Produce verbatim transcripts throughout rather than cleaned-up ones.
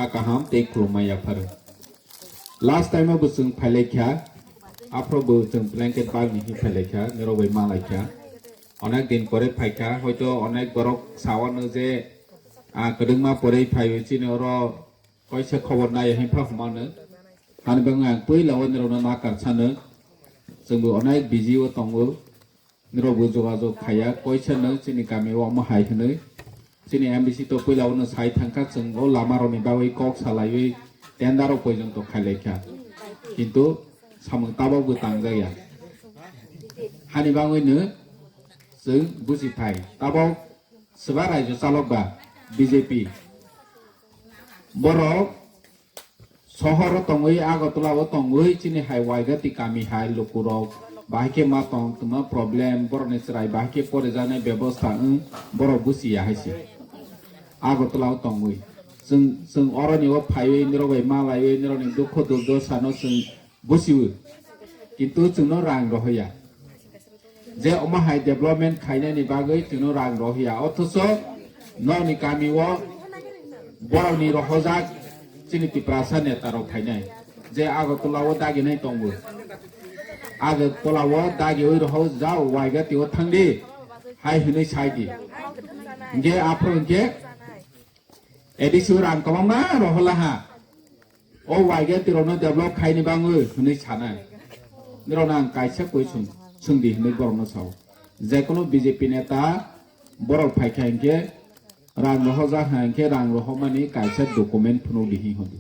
Kaham tei khulumma yapharo. Last time o bo chwng phailaikha, aphro bo chwng blanket bagni hi phailaikha, nirok bai malaikha. Onek din pore phaikha, hoito onek borok sawano je, ah, kwdwngma pore phaiwi chini oro kaisa khobor nai hinpha humano. Hani bagwi ang puila o nirokno nakar sano. Chwngbo onek busy o tongo. Nirokbo jogajog khaiya, koisa no chini kami o omo hai hwnwi. Chini M D C to puila o no sai thangkha, chwng o lama rokni bagwi kok salaiwi tender rok poijon to khailaikha. Kintu samung tabok bo tangjakya. Hani bagwi no chwng buji thai. Tabok swba raijo chalok ba B J P. Borok sohor o tongwi, Agartala o tongwi, chini hai Waigati kami hai lukurok bahai khe ma tong twma problem, borokni chwrai bahai khe porijaknai bebosta wng, borok buchiya hai se. Agartala o tongwi. Chwng, chwng oroni o phaiwi, nirok bai malaiwi, nirokni dukho durdosa no chwng buchiwi. Kintu chwngno rang rohoya. Je omo hai development khainani bagwi chwngno rang rohiya. Othocho nokni kami o borokni rohojak chini Tiprasa neta rok phainai. Je Agartala o daginai tongo. Agartala o dagiwi rohojak Waigati o thangdi. Hai hwnwi saidi. Hinkhe aphuru hinkhe A D C o rang kwbangma rohola ha. O Waigati rokno develop khaini bagwi hwnwi sanai. Nirokno ang kaisa koi swng, swngdi hwnwi borokno sao. Jekono B J P neta borok phaikha hinkhe rang rohojak ha hinkhe rang rohormani kaisa document phunukdi hi hondi.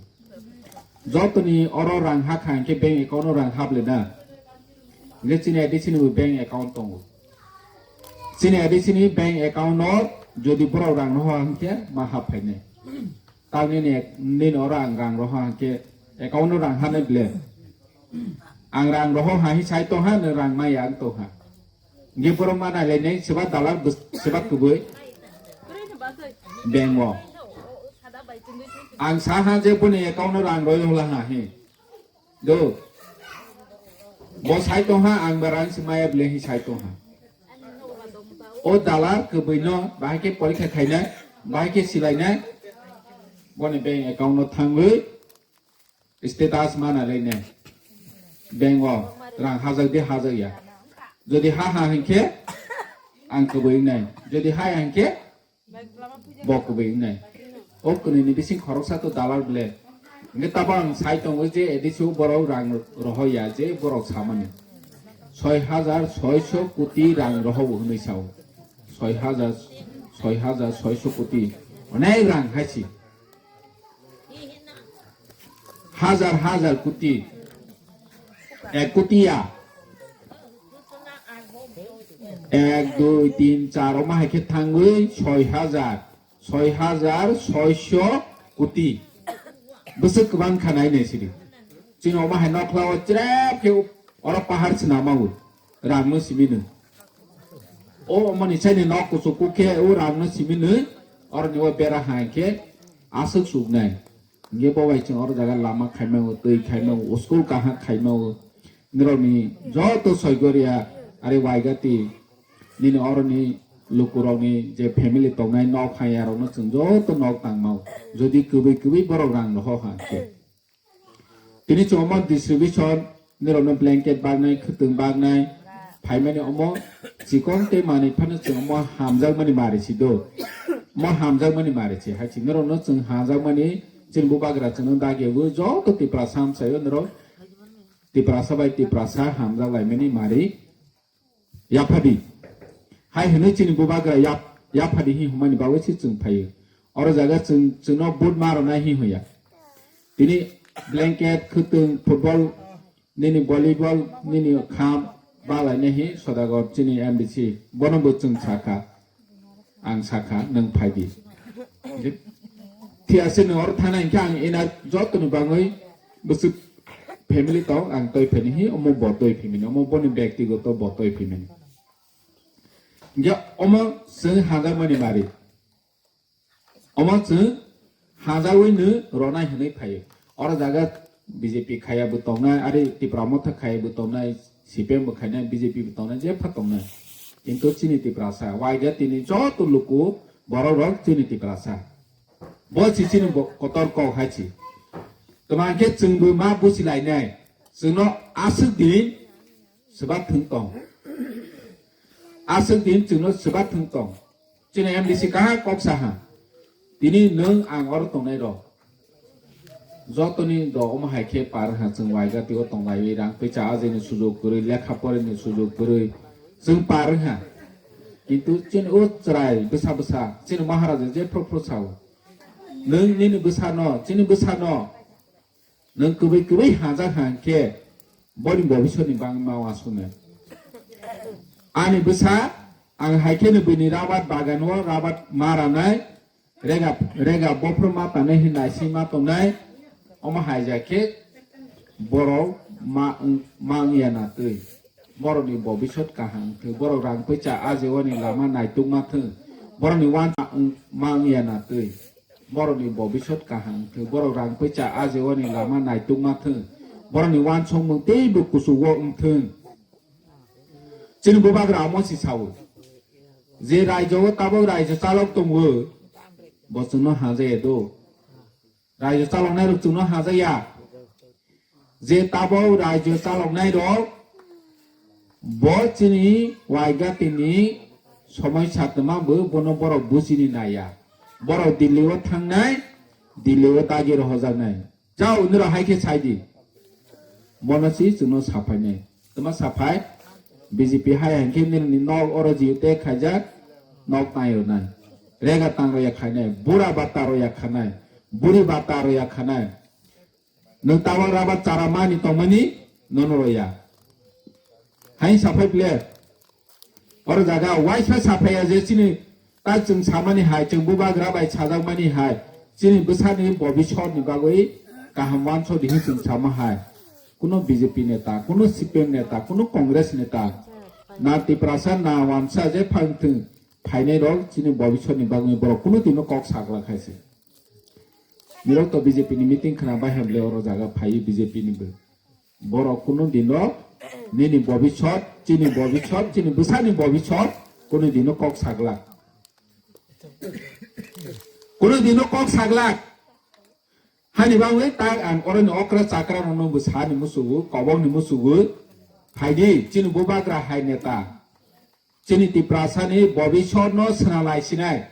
Jotoni oro rang hakha hinkhe bank account o rang haplena. Hinkhe chini A D C ni bo bank account tongo. Chini A D C ni bank account o jodi borok rang roho hinkhe ma hap phainai. Tang nini, nini oro ang rang roho hangke account o rang hanai ble. Ang rang roho ha hi sai tong ha, nang rang maya ang tong ha. Nge borok ma nai lai nai seba dalar bus-, seba kubui. Beng o. Ang sa ha je boni account o rang roi hola ha hi. Do. Bo sai tong ha, ang ba rang si maya ble hi sai tong ha. O dalar kwbwi no bahai khe porikha khainai, bahai khe silainai. Boni bank account no thangwi status mana lainai. Bank o rang hajak di hajak ya. Jodi ha ha hinkhe ang kwbwi wngnai. Jodi ha ya hinkhe bo kubui wngnai. O kwnwi ni bising khoroksa to dalar ble. Hingke tabo ang sai tongo je A D C o borok rang rohoya je borok samani. Soi hajar soiso koti rang roho hwnwi sao. Soi hajar, soi hajar soiso koti. Onek rang hai si. Hajar hajar koti. Ek koti ya. Ek, dui, tin, char, omo hai khe thangwi soi hajar, soi hajar soiso koti. Bwswk kwbang kha nai nai sidi. Chini omo hai nokla o chrep khe oro pahar swnama o rang no simi no. O omo ni chai ni nok kuchuk kuk khe o rang no simi no, oro ni o bera hai khe aswk suk nai. Hingke bo bai chwng oro jaga lama khaima o, twi khaima o, school kaham khaima o. Nirokni joto soigoria, are Waigati, nini oroni lukurokni je family tongnai nok hai yarokno chwng joto nok tangma o. Jodi kwbwi kwbwi borok rang roho ha khe. Tini chwng omo distribution, nirokno blanket baknai, khwtwng baknai, phaimani omo chikon tei manwi phano chwng omo hamjakmani mari si do. Omo hamjakmani mari si, hai si nirokno chwng hamjakmani chini bubagra chwngno dagi bo joto Tiprasa hamsayo nirok Tiprasa bai Tiprasa hamjak laimani mari. Yaphadi. Hai hwnwi chini bubagra yap-, yaphadi hi hwnmani bagwi se chwng phaio. Oro jaga chwng, chwngno vote ma rwnai hi hwnya. Tini blanket, khwtwng, football, nini volleyball, nini kham, balainai hi Sodagar chini M D C. Bono bo chwng sakha. Ang sakha, nwng phaidi. Thiyase nwng oro thana hinkhe ang ina jotoni bagwi bwswk family tong, ang toi phaini hi, omo bo toi phimini, omo boni byaktigoto bo toi phimini. Hinkhe omo chwng hajakmani mari. Omo chwng hajawi nw ronai hwnwi phaio. Oro jaga B J P khaya bo tongnai, ari Tipra Motha khaya bo tongnai, C P M bo khainai, B J P bo tongnai, jepha tongnai. Kintu chini Tiprasa, waida tini joto luku borok rok chini Tiprasa. Bo si chini bo kotor kok hai si. Tma khe chwngbo ma busi lainai. Chwngno aswk din swbak thwng tong. Aswk din chwngno swbak thwng tong. Chini M D C kaha kok saha. Tini nwng ang oro tongnai rok. Jotoni do omo hai khe par ha chwng waigati o tonglaiwi rang pisa ajini sujok kwrwi lekha poreni sujok kwrwi chwng par ha. Kintu chini o chwrai bwsa bwsa chini Maharaja je phro phro sao. Nwng nini bwsano, chini bwsano, nwng kwbwi kwbwi hajak ha hwnkhe boni bobiswrni bagwi ma uansuknai. Ani bwsa, ang hai kheno bini rabat bagano rabat ma ranai, rega, rega bophro ma tanai hwnwi naising ma tongnai, omo hai ja khe borok ma wng, ma wngya na twi. Borokni bobiswt kaham wngthwng, borok rang pisa ajeoni lama naitukma thwng, borokni uansa wng, ma wngya na twi. Borokni bobiswt kaham wngthwng, borok rang pisa ajeoni lama naitukma thwng, borokni uansukmung teibo kuchugo wngthwng. Chini bubagra omo si sao, je raijao tabok raija chalok tongo, bo chwngno hajaya do. Raija chaloknairok chwngno hajaya. Je tabok raijao chaloknairok, bo chini waigati ni somoi satwma bo bono borok buchini naiya. Borok Delhi o thangnai, Delhi o dagi rohojaknai. Jao, nirok hai khe sai di. Bono si chwngno saphainai. Tma saphai? B J P hai hwnkhe nini nok oro jiyo te khaijak, nok tang rwnai. Rega tang rwya khainai, bura bata rwya khanai, buri bata rwya khanai. Nwng tabok rabat chara mani tongmani nono rwya. Hai saphai ple. Oro jaga waisa saphaiya je chini ta chwng samani hai, chwng bubagra bai sajakmani hai, chini bwsani bobiswtni bagwi kaham uansuk di hwn chwng sama hai. Kuno B J P neta, kuno C P M neta, kuno Congress neta, na Tiprasa, na uansa je phang thwng, phainai rok chini bobiswtni bagwi borok kuno dino kok saglak hai se. Nirok to B J P ni meeting khna bai hamle oro jaga phai B J P ni bo. Borok kunu dino nini bobiswt, chini bobiswt, chini bwsani bobiswt kunu dino kok saglak. Kunu dino kok saglak. Hani bagwi tak ang oroni okra chakra rokno bwsani musugo, kobokni musugo. Phaidi chini bubagra hai neta. Chini Tiprasani bobiswtno swnalai sinai.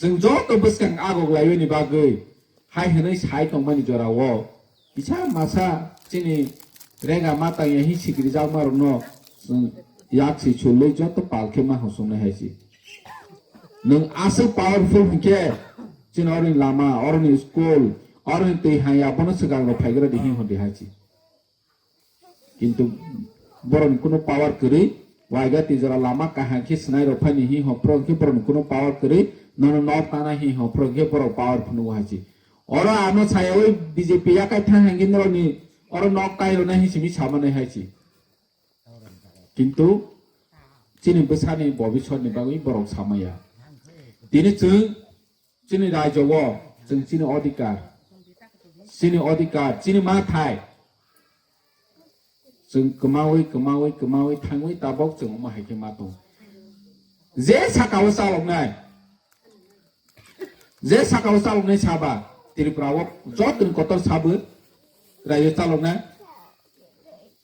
Chwng joto bwskang agok laiwini bagwi hai hwnwi sai tongmani jorao kisa masa chini rega matangya hi sikrijakmarokno chwng yak si sulwi joto pal khe ma hosongnai hai si. Nwng aswk powerful hinkhe chini oroni lama, oroni school, oroni twi haya bono swkang rok phaigra di hi hondi hai si. Kintu borokni kuno power kwrwi, waigati jora lama kaham khe swnai rok phani hi hopro khe borokni kuno power kwrwi, nono nok tana hi hopro khe borok power phunu hai si. Oro ano sayawi B J P yakai thang hangin norokni oro nok kai rwna hi simi samanai hai si. Kintu chini bwsani bobiswtni bagwi borok samaya. Tini chwng Chini raijao chwng chini odhikar, chini odhikar, chini mathai chwng kwmawi, kwmawi, kwmawi thangwi tabok chwng omo hai khe ma tong. Je sakao chaloknai, je sakao chaloknai saba, Tripura o jotoni kotor sabo raio chaloknai,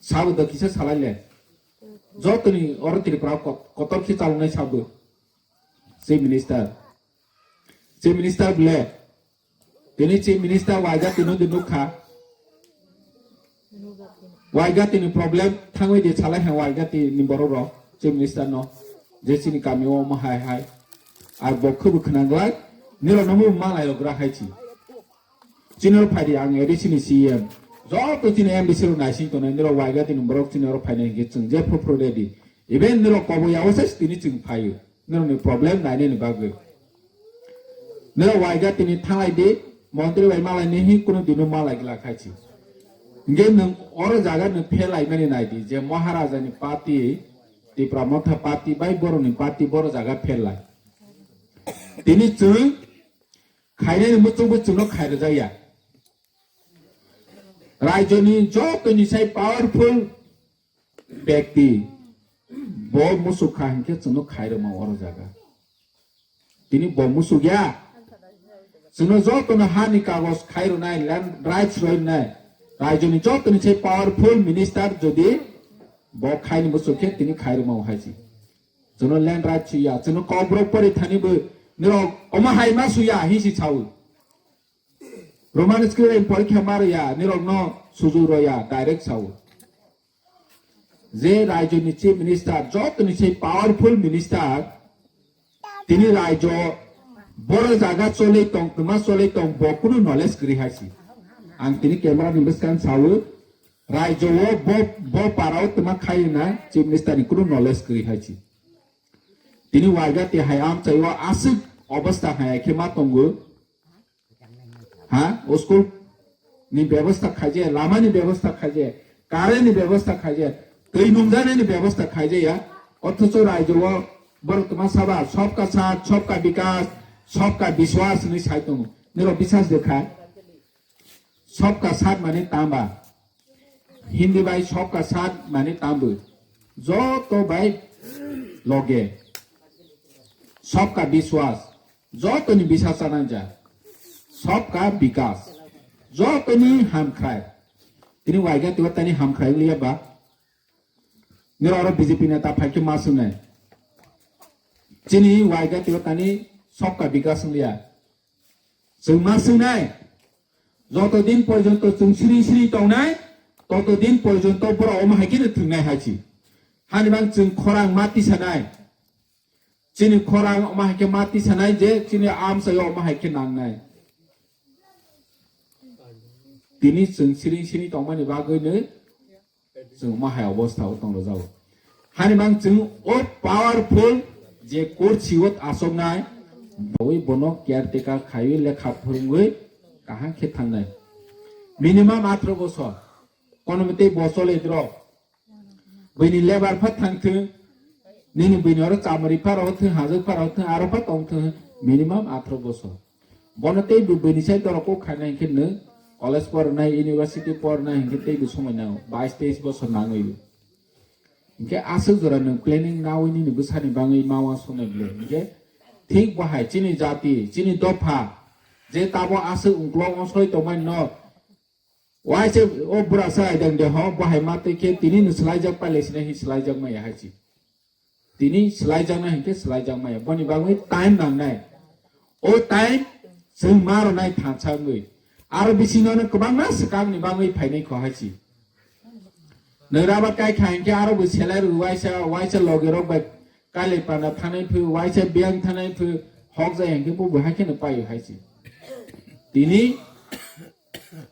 sabo da kisa salai le. Jotoni oro Tripura kot-, kotor khe chaloknai sabo. Chief Minister. Chief Minister bole. Tini Chief Minister waigati no di nukha. Waigati ni problem thangwi di salai ha waigati ni borok rok Chief Minister no. Je chini kami o omo hai hai. Ar bo khubu khwnang glak. Niro no bo malai rok gra hai chi. Chini oro phaidi ang A D C ni C E M. Joto chini M D C rok naising tongnai, nirok waigati ni borok chini oro phainai hinkhe chwng je phuru phuru ready. Even nirok kobo ya o se tini chwng phaio. Nirok ni problem nainai ni bagwi. Nirok waigati ni thanglai di, montri bai malai ni hi kunu dino malai gila khai chi. Hinkhe nwng oro jaga nwng phelai mani nai di je Maharaja ni party, Tipra Motha party bai borok ni party boro jaga phelai. Tini chwng Khainani muchungbo chwngno khairwjakya. Raijoni jotoni sai powerful bekti bo musuk kha hinkhe chwngno khairwma oro jaga. Tini bo musuk ya. Chwngno jotono hani kagoj khairwnai, land rights roinai, raijoni jotoni se powerful minister jodi bo khaini muchuk khe tini khairwma hai si. Chwngno land rights suya, chwngno kokborok pori thani bo nirok omo hai ma suya hi si sawi. Roman script porikha ma rwya, nirokno suju roya, direct sawi. Je raijoni chief minister, jotoni se powerful minister, tini raijo boro jaga choli tong, tma choli tong, bo kunu knowledge kwrwi hai si. Ang tini camera ni bwskang sawi, raijo o bo, bo parao tma khai na chief minister ni kunu knowledge kwrwi hai si. Tini waiga te hai amchai o aswk obostha hai khe ma tongo. Ha? O school ni bebosta khaijaya, lama ni bebosta khaijaya, current ni bebosta khaijaya, twi nungjanani bebosta khaijaya. Othocho raijo o borok tma saba, "Sabka saath, sabka vikas, sabka vishwas" hinwi sai tongo. Nirok biswas de kha? Sabka saath mane tamba? Hindi bai sabka saath mane tambo? Joto bai loge. Sabka vishwas. Jotoni bisa chananja. Sabka vikas. Jotoni hamkhrai. Tini waiga tiwa tani hamkhrai liya ba? Nirok oro B J P neta phai khe ma swngnai. Chini waiga tiwa tani sabka vikas wng liya. Chwng ma swngnai. Joto din porjonto chwng siri siri tongnai, toto din porjonto borok omo hai kheno thwngnai hai si. Hani bang chwng khorang ma tisanai. Chini khorang omo hai khe ma tisanai je chini amchaio omo hai khe nangnai. Tini chwng siring siring tongmani bagwino chwng omo hai obostha o tong rwjago. Hani bang chwng o powerful je kursi o achuknai, bawi bono caretaker khaiwi lekha phwrwngwi kaham khe thangnai. Minimum atro bosor. Kono mtwi bo chole drok. Buini lebar pha thang thung, nini buini oro chamari pha rw thung, hajwk pha rw thung, aro pha tong thung, minimum atro bosor. Bono tei bo buini sai dorok kok khaina hinkhe nwng college pornai, university pornai hinkhe tei bo somoi nango, bais teis bosor nangwi. Hinkhe aswk jora nwng planning nawi nini bwsani bangwi ma uansuknai bwle. Hinkhe thik bo hai chini jati, chini dopha, je tabo aswk ungklok onsoi tongmani no, waisa o bwrasa aidang de ho, bo hai ma twi khe tini no swlaijak paile sina hi swlaijak maya hai si. Tini swlaijaknai hinkhe swlaijakmaya. Boni bagwi time nangnai. O time chwng ma rwnai thansa wngwi. Aro bisingo no kwbangma swkangni bagwi phainai kho hai si. Nwng raba kai kha hinkhe aro bo selai rw waisa, waisa logi rok bai kailai panda thanai phu, waisa biyang thanai phu, hok jai hinkhe bo bo hai kheno paio hai si. Tini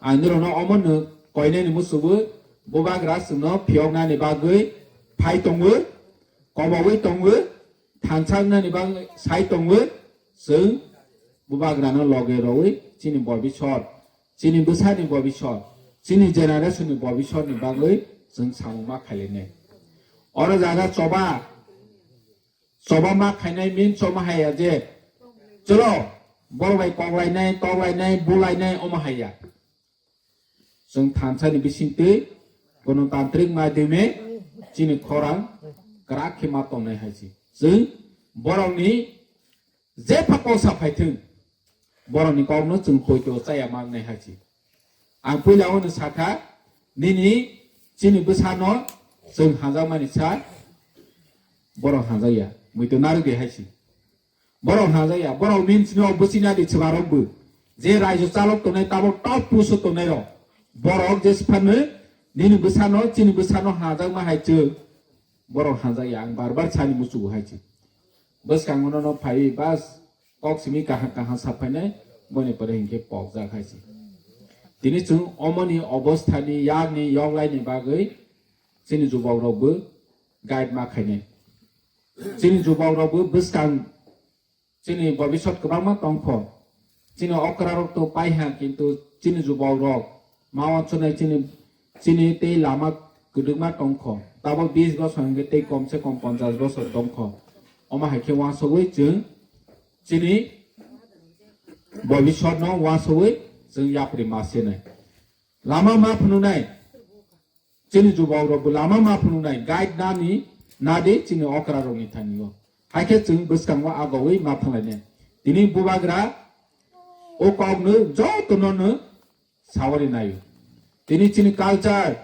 ang norokno omo no koinani musugo bubagra chwngno phiyoknani bagwi phai tongo, kobowi tongo, thansa wngnani bagwi sai tongo, chwng bubagrano loge rowi chini bobisor, chini bwsani bobisor, chini generation ni bobisor ni bagwi chwng samung ma khailainai. Oro jaga choba, choba ma khainai min choma haiya je, chwlo, borok bai koklainai, toklainai, bulainai omo haiya. Chwng thansani bisingtwi gonotantrik madhyome chini khorang kwrak khe ma tongnai hai se. Chwng borokni jepha kosa phaithwng, borokni kokno chwng poito chaya mangnai hai se. Ang puila ono sakha, nini chini bwsano chwng hanjakmani sa borok hanjakya, muitu narwk di hai se. Borok hanjakya, borok min sino bwsina di chwlarok bo. Je raijo chalok tongnai tabok top puso tongnai rok. Borok je sphano nini bwsano, chini bwsano hanjakma hai chwng. Borok hanjakya, ang bar bar sani muchugo hai se. Bwskango no phaiwi bas kok simi kaham kaham saphainai, boni pore hinkhe pokjak hai se. Tini chwng omoni obosthani yakni yoklaini bagwi chini jubok rokbo guide ma khainai. Chini jubok rokbo bwskang chini bobisot kwbangma tongkho. Chini okra rok to paiha, kintu chini jubok rok ma wansuknai chini, chini tei lama kwdwkma tongkho. Tabok bis bosor hinkhe tei komse kom ponchas bosor tongkho. Omo hai khe wansugwi chwng chini bobisotno wansugwi chwng yapri ma sinai. Lama ma phunuknai. Chini jubok rok bo lama ma phunuknai, guide nani nadi chini okra rok ni thani o. Hai khe chwng bwskango agowi ma thanglainai. Tini bubagra O kokno jotono no sawari naio. Tini chini culture,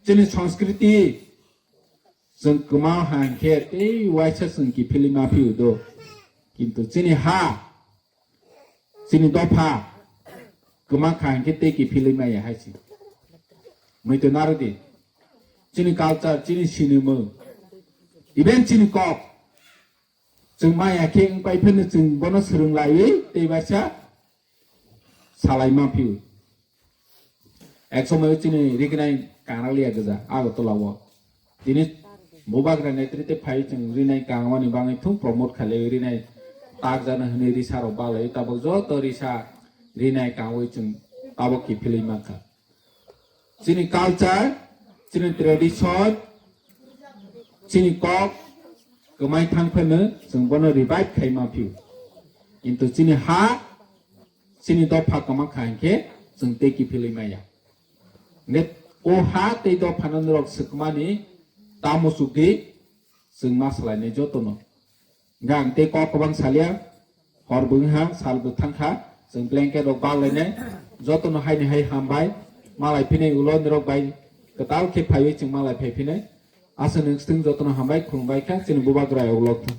chini sanskriti, chwng kwma hangkhe tei waisa chwng kiphilwi ma phio do. Kintu chini ha, chini dopha kwma kha hangkhe tei kiphilwi maya hai si. Muitu narwdi. Chini culture, chini sinimung, even chini kok. Chwng maya khe wng pai phano chwng bono swrwng laiwi tei waisa salai ma phio. Ek somoyo chini rignai kangraliya gwja Agartala o. Tini bubagra netrite phai chwng rinai kangmani bangwi thung promote khalai rinai tak jana hwnwi risa rok balai tabuk joto risa rinai kangwi chwng tabuk kiphilwi mankha. Chini culture, chini tradition, chini kok kwmai thang phano chwng bono revive khai ma phio. Kintu chini ha, chini dopha kwma kha hingkhe chwng tei kiphilwi maya. Net o ha tei dophano norok swkmani tamo chukdi chwng ma salainai jotono. Gang tei kok kwbang salia, hor bo wngha, sal bo thangkha, chwng blanket rok bak lainai, jotono haini hai hambai, malai phinai ulo norok bai kwtal khe phaiwi chwng malai phai phinai. Aswk nwng swtwng jotono hambai khulumbai kha, chini bubagra ulo thung.